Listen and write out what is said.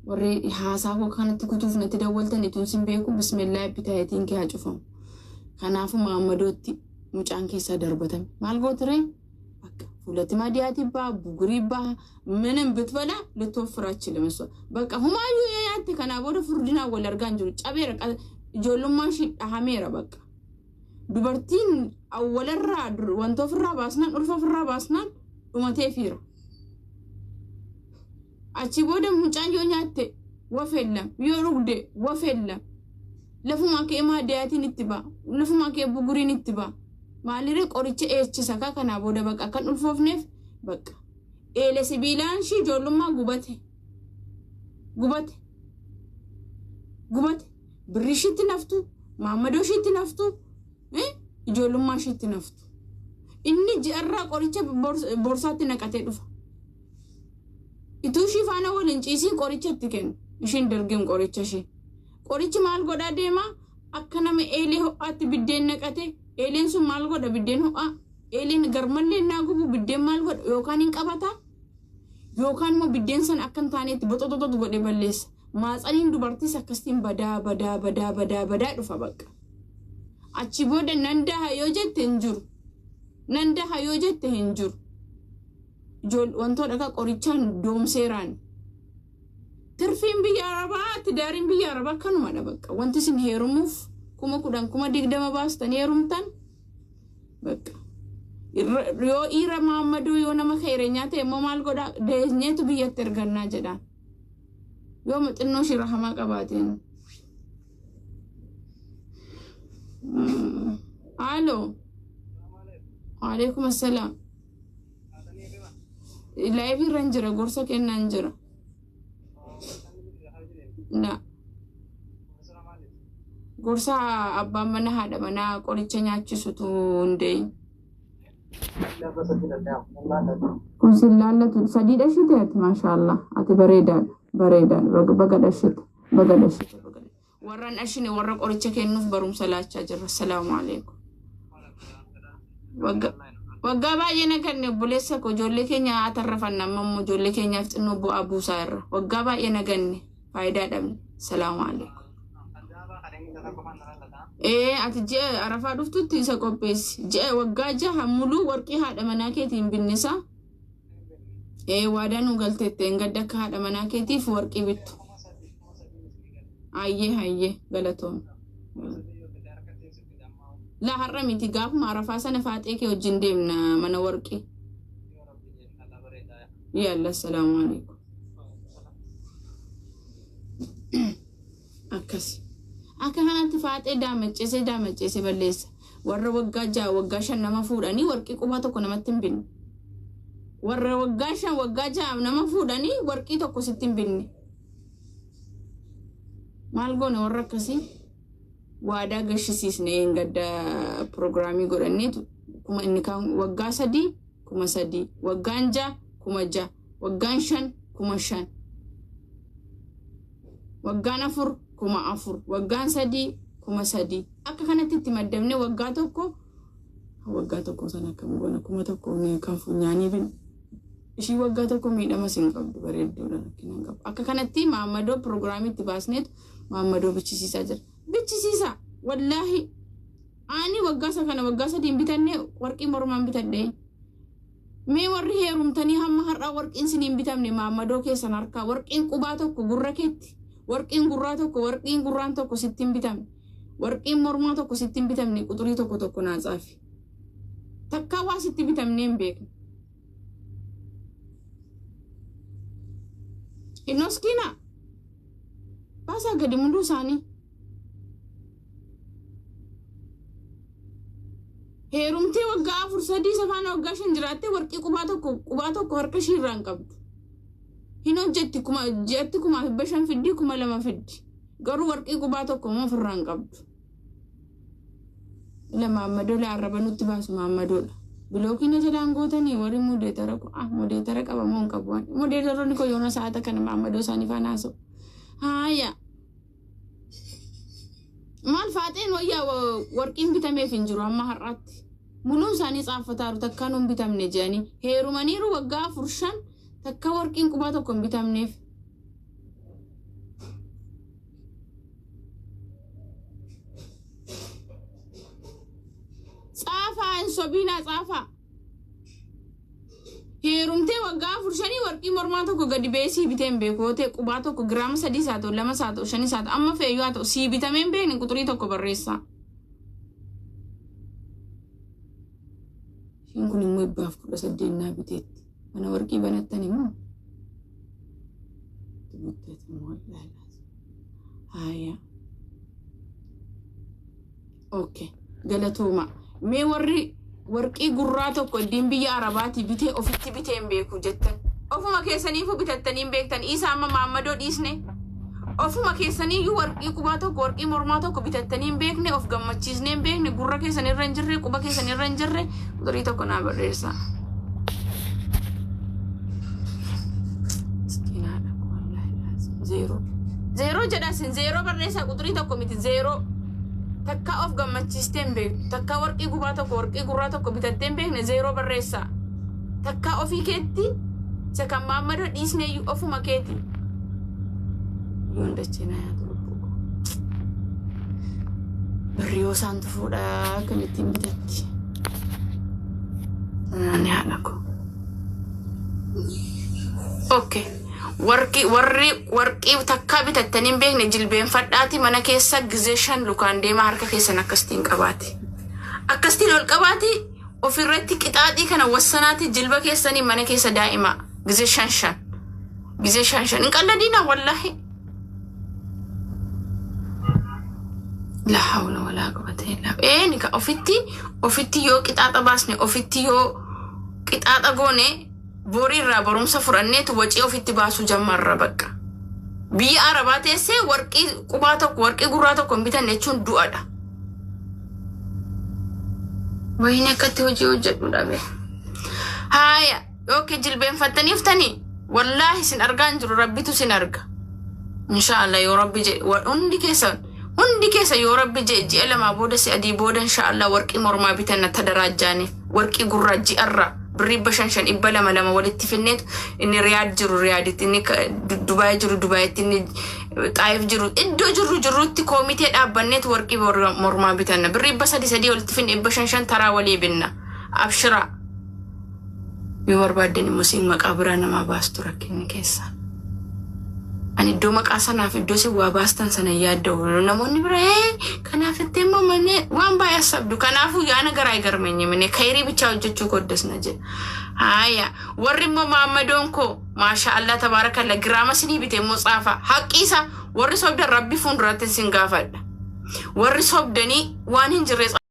Warri haasaa koo kanatti kutuuf natti dawwaltan ituun sin beeku bismillaa bitaayetiin kee haa cufamu. Kanaafuu maammadootti mucaan keessaa darbatame. Maal gootiree? በቃ ሁለት ማዲያት ይባ ቡጉሪ ይባ ምንም ብትበላ ልትወፍር አችልም። እሷ በቃ ሁማዩ ያንተ ከና ቦደ ፍርድና ወለርጋ እንጅሩ ጨቤረ ጆሉማሽ dhahameera በቃ dubartiin awwalarraa wanta ofirraa baasnaan ulfa ofirraa baasnaan dhumatee fiira. Achi booda mucaan yoo nyaatte wafeellam yoo dhugde wafeellam lafuma kee maadiyaatiin itti ba'a lafuma kee buguriin itti ba'a. Maalirree qoricha eechisa ka kanaa booda bakka kan ulfoofneef bakka eele sibiilaan ishii ijoollummaa gubate gubate gubate birri ishiitti naftu maammadoo ishiitti naftu ijoollummaa ishiitti naftu inni ji'arraa qoricha boorsaatti naqatee dhufa ituu ishii faana waliin ciisii qoricha itti kennu ishiin dargin qoricha ishee qorichi maal godhaa deemaa akka nama eelee ho'aatti biddeen naqate. Eeleen sun maal godha biddeen ho'aa eeleen garmallee naa gubu biddeen maal godha yookaan hin qabata yookaan immoo biddeen sana akka hin taanetti boxoxoxotu godhee balleessa. Maatsaniin dubartiis akkasiin badaa badaa badaa badaa badaa dhufa bakka. Achi booda nan daha yoo jette hin jiru. Nan daha yoo jette hin jiru. Wantoota akka qorichaan doomseeraan. Tirfiin biyya Arabaa tidaariin biyya Arabaa kanumadha bakka. Wanti isin heerumuuf 10,000 20,000 baastanii heerumtan bakka. Yoo dhiira maammadoo yoo nama keereenyaa ta'e immoo maal godhaa deenyeetu biyyatti ergannaa jedhaan. Yoo xinnoo shira hamaa qabaateen. Alo. Waalaikum assalaam. Laayivii irra hin jira gorsa kennaa hin jira. Na. Gorsa abbaan mana haadha manaa qoricha nyaachisutu hundee. Kun sin laallatu sadii dhashite ati maashaallah ati bareedaadha bareedaadha baga dhashite baga dhashite. Warra hin dhashine warra qoricha kennuuf barumsa laachaa jirra. Assalaamu alaikum. Waggaa baay'ee na ganne obboleessa koo ijoollee keenya haa tarrafanna amma immoo ijoollee keenyaaf xinnoo bu'aa buusaa irra. Waggaa baay'ee na ganne faayidaa dhabne. Assalaamu alaikum. Ee ati ji'a arafaa dhuftutti isa qopheessi. Ji'a waggaa jaha muluu warqii haadha manaa keetiin binnisa. Ee waadaa nu galteette hin gadda akka haadha manaa keetiif warqii bittu. Ayyee hayyee galatoom. Laa har'a miti gaafuma arafaa sana faaxee kee wajjin deemna mana warqii. Yalla assalaamu alaikum. Akkas. Akka kanatti faaxee daamacceesee daamacceesee balleessa. Warra waggaa 6 waggaa 5 nama fuudhanii warqii qubaa tokko namatti hin binne. Warra waggaa 5 waggaa 6 nama fuudhanii warqii tokko sitti hin binne. Maal goone warra akkasii waadaa gashisiisne hin gadda piroogiraamii godhanneetu kuma inni kaan waggaa 3 3,000 waggaan 6 6,000 waggaan 5 5,000 waggaan 4 4,000 waggaan 3 3,000 akka kanatti itti maddabne waggaa tokko waggaa tokko sana akkam goona 1,000 kan funyaanii bin ishii waggaa tokko miidhama siin qabdu bareedduudha rakkina hin qabu. Akka kanatti maammadoo piroogiraamii itti baasneetu maammadoo bichisiisaa jira. Bichisiisaa wallaahi ani waggaa isa kana waggaa 3 hin bitanne warqii mormaan bitadhe. Mee warri heerumtanii hamma har'aa warqiin sin hin bitamne maammadoo keessan harkaa warqiin qubaa tokko gurra keetti warqiin gurraa tokko warqiin gurraan tokko sitti hin bitamne warqiin mormaa tokko sitti hin bitamne quxurii tokko tokko naa tsaafi. Takkaa waa sitti bitamne hin beekne. Innoskiina baasaa gadi munduu isaanii. Heerumtee waggaa 4 3 safaana waggaa 5 jiraattee warqii qubaa tokko harka ishii irraa hin qabdu. Hin hojjetti kuma ji'atti 5,500 fiddi 2,000 fiddi. Garuu warqii qubaa tokko immoo ofirraa hin qabdu. Ila maammadoodha arraba nutti baasu maammadoodha. Bilookiin jalaan gootanii warri mudeetara mudeetara qaba moo hin qabu waan. Mudeetaroonni koo yoona sa'aata kana maammadoo isaanii faana haasa'u. Haaya. Maal faaxeen wayyaa warqiin bitameef hin jiru amma har'aatti. Muluun isaanii xaafataaru takkaan hin bitamne jedhanii heerumaniiru waggaa 4 5 takka warqiin qubaa tokko hin bitamneef. Sobiinaa tsaafaa. Heerumtee waggaa afur shanii warqii mormaa tokko gadi ba'ee sii bitee hin beeku yoo ta'e, qubaa tokko, giraama 3 haa ta'u, 2 haa ta'u, 5 haa ta'u, amma feeyyuu haa ta'u, sii bitamee hin beekne quxurii tokko barreessaa. Ishiin kun immoo 118 naa biteetti. Mana warqii banattan immoo. Haaya. Okay. Galatooma. Mee warri warqii gurraa tokko iddiin biyya Arabaatii bitee ofitti bitee hin beeku jettan. Ofuma keessaniifuu bitattanii hin beektan. Isa amma maammadoo dhiisne. Ofuma keessaniiyyuu warqii qubaa tokko, warqii mormaa tokko bitattanii hin beekne, of gammachiisnee hin beekne, gurra keessan irra hin jirre, quba keessan irra hin jirre, quxurii tokko naa barreessaa. Miskiinaadha wallaahi. Zeeroo. Zeeroo jedha isin, zeeroo barreessaa, quxurii tokko miti, zeeroo. Takka of gammachiistee hin beektu. Takka warqii gubaa tokko, warqii gurraa tokko bitattee hin beekne, zeeroo barreessaa. Takka ofii keetti, isa kan maammadoo dhiisneeyyuu, ofuma keeti. Yoon dachee naa yaadu lubbuu koo. Birri yoo isaan tufuudha akkamittiin bitatti? Ani haadha koo. Okay. Warqii warri warqii takkaa bitattanii hin beekne, jilbeenfadhaati mana keessa gizee shan lukaan deemaa, harka keessan akkasitiin qabaati. Akkasitiin ol qabaati, ofirratti qixaaxii kana wassanaati, jilba keessanii mana keessa daa'ima gizee shan shan. Gizee shan shan. Hin qalladiina wallaahi. La hawla walaa quwwata illa billah. Ee ni ka ofitti yoo qixaaxa baasne, ofitti yoo qixaaxa goone, borii irraa barumsa fudhanneetu wacii ofitti baasuu jammarra bakka. Biyya Arabaa teessee warqii qubaa tokko, warqii gurraa tokko hin bitanne jechuun du'adha. Wayini akkatti hojii hojjedhu dhabe. Haaya, yookiin jilbeenfattanii uftanii, wallaahi isin argaa hin jiru, rabbitu isin arga. Inshaallah yoo rabbi jedhe, hundi keessa yoo rabbi jedhe, ji'a 2 booda, si'a 3 booda, inshaallah warqii mormaa bitanna, tadaraajjaanii warqii gurraa ji'arraa birrii 500 500, 200 200 walitti finneetu, inni Riyaad jiru Riyaaditti, inni Dubaay jiru Dubaayitti, inni Xaayif jiru, iddoo jirru jirrutti koomitee dhaabbanneetu warqii mormaa bitanna. Birrii 300 300 walitti finne, 500 500 taraa walii binna. Abshiraa. Yoo barbaaddan immoo siin maqaa biraa namaa baastu rakkinni keessa. Ani iddoo maqaa sanaaf iddoo isin waa baastan sana hin yaadda'u. Namoonni bira kanaaf itti immoo malee waan baay'ee sabdu. Kanaafuu yaana garaa garmeenye mine kayrii bichaa hojjechuu koddasna jedha. Haaya, warri immoo maammadoon koo, maasha Allah tabaarakalla, giraama sinii bite immoo tsaafa. Haqqi isa warri sobdan rabbi fuulduratti sin gaafadha. Warri sobdanii waan hin jirre.